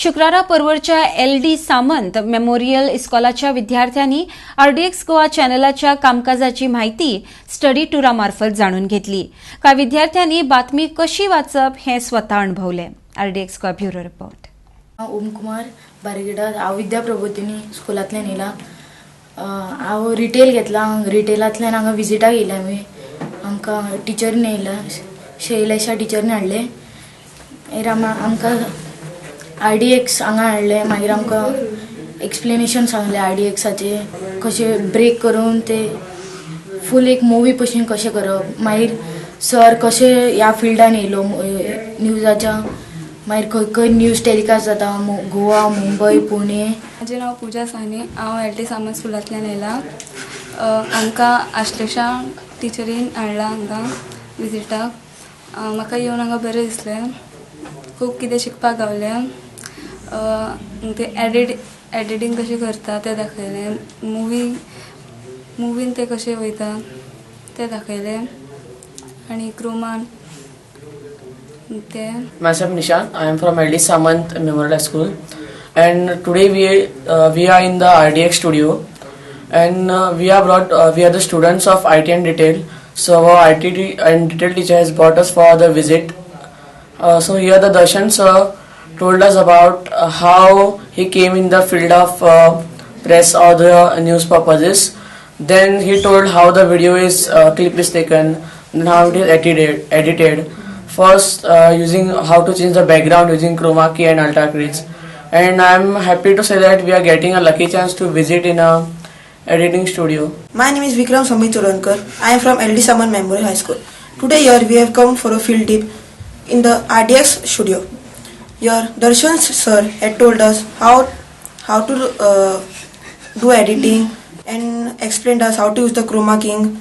शुक्रारा परवरच्या L D Samant memorial इस्कॉलाच्या विद्यार्थ्यांनी RDX Goa चॅनलाच्या कामकाजाची म्हायती स्टडी टुरा मार्फत जाणून घेतली. कांय विद्यार्थ्यांनी बातमी कशी वाचप हें स्वता अणभवलें. RDX Goa, bureau report. हांव ओम कुमार बारगेडा. हांव विद्या प्रबोधिनी स्कुलांतल्यान येयला. हांव रिटेल घेतला. रिटेलांतल्यान हांगा विजिटाक येयल्या आमी. आमकां टिचरीन येयला, शैलेशा टिचरीन हाडलें. मागीर आमकां आरडीएक्स हांगा हाडलें. मागीर आमकां एक्सप्लेनेशन सांगलें आरडीएक्साचें, कशें ब्रेक करून ते फूल एक मुवी भशेन कशें करप. मागीर सर कशें ह्या फिल्डान येयलो न्यूजाच्या, मागीर खंय खंय न्यूज टेलिकास्ट जाता, गोवा, मुंबय, पुणे. म्हजें नांव पुजा साने. हांव एल डी सामंत स्कुलांतल्यान येयलां. आमकां आश्लेशा टिचरीन हाडला हांगा विजिटाक. म्हाका येवन हांगा बरें दिसलें. खूब कितें शिकपाक गावलें. ते एडिटींग कशें करता तें दाखयलें. मुवीन ते कशें वयता तें दाखयलें आनी क्रोमान ते. Myself Nishant. I am from LD Samant Memorial High School, and today we are in the RDX studio, and we are the students of IT and Retail. So our IT and Retail teacher has brought us for the visit. So here the Darshan sir told us about how he came in the field of press or the news purposes. Then he told how the video is clip is taken, then how it is edited. First, using how to change the background using chroma key and ultra crease. And I'm happy to say that we are getting a lucky chance to visit in a editing studio. My name is Vikram Samit Chodankar. I am from LD Samant Memorial High School. Today here we have come for a field trip in the RDX studio. Here Darshan sir had told us how to do editing and explained us how to use the chroma keying.